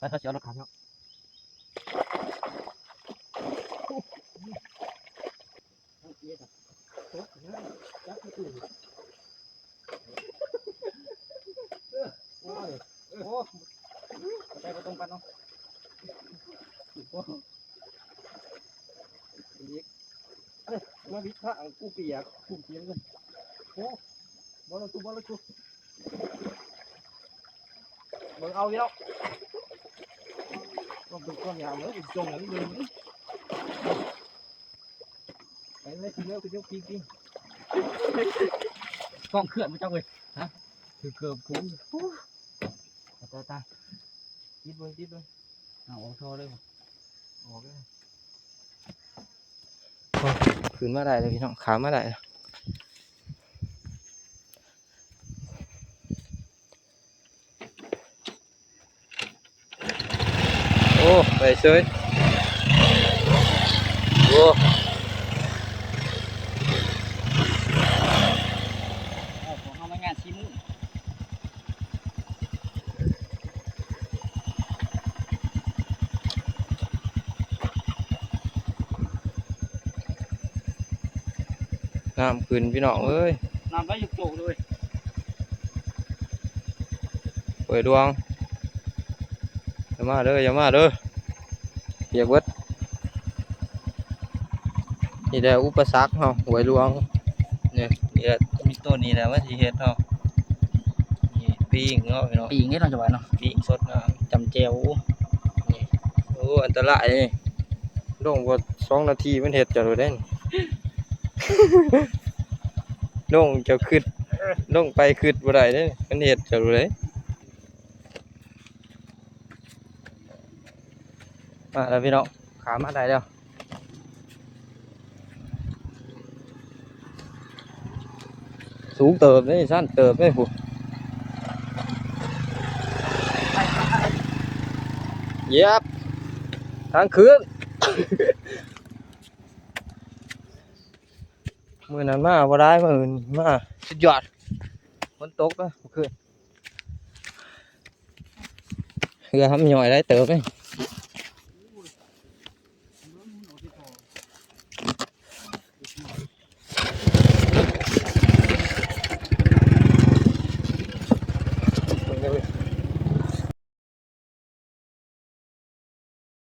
ໄປ ເຮົາຊິເອົາລົດຂັບເນາະ. ໂອ້ຍ ໂອ້ ເຂົ້າໃຈບໍ່ຕົງກັນເນາະ. ອີກ ເອີຍ ມາວິດທາງ ກູປຽກ ກູປຽກເລີຍ. ໂອ້ ບໍ່ລະກູ ບໍ່ລະກູ ເບິ່ງເອົາແລ້ວ ຕ້ອງເບິ່ງກ້ອງຍາງເດີ ຈອງເດີ. ໄປເລີຍ ຂຶ້ນເລີຍ ຂຶ້ນເລີຍ ປີກ ປີກ ກ້ອງເຄື່ອນບໍ່ຈັກເວີຍ. ຮະ ຖືເກີບກູ ຕາຍ ຕາຍ ຕິດເບິ່ງ ຕິດເບິ່ງ. ເອົາອອກທໍ່ເລີຍ ອອກເລີຍ. ໂອ້ ຂຶ້ນມາໄດ້ແລ້ວພີ່ນ້ອງ ຂ້າມມາໄດ້ແລ້ວ. ໂອ້ ໄປເຊີຍ. ໂອ້ ເຮົາມາງານຊີມື. ນ້ຳຂຶ້ນພີ່ນ້ອງເອີຍ ນ້ຳໄຫຼຢູ່ໂຕກເລີຍ. ຫ້ວຍຫຼວງ ຢ່າມາເດີ ຢ່າມາເດີ ປຽກເບິດ. ນີ້ແຫຼະອຸປະສັກເຮົາ ຫ້ວຍຫຼວງ ນີ້ ນີ້ແຫຼະ ມີໂຕນີ້ແຫຼະມັນຊິເຮັດເຮົາ. ນີ້ປີ້ງເນາະພີ່ນ້ອງ ປີ້ງເດ້ເນາະ ຈະວ່າເນາະ ປີ້ງສົດເນາະ ຈ້ຳແຈ່ວ. ນີ້ ໂອ້ ອັນຕະລາຍນີ້ ລົງບໍ່ສອງນາທີມັນເຮັດເຈົ້າໂລດເດ້. ລົງເຈົ້າຄຶດ ລົງໄປຄຶດບໍ່ໄດ້ເດ້ ມັນເຮັດເຈົ້າໂລດເດ້. ມາແລ້ວພີ່ນ້ອງ ຂ້າມມາໄດ້ແລ້ວ. ສູງເຕີບເດ້ ຊັນເຕີບເດ້ພຸ້ນ. ຢຽບ ທາງຂຶ້ນ ມື້ນັ້ນມາບໍ່ໄດ້ ມື້ນີ້ມາສຸດຍອດ. ຝົນຕົກເດ້ມື້ຄືນ ເຮືອເຮົາມັນຍ່ອຍຫຼາຍເຕີບເດ້.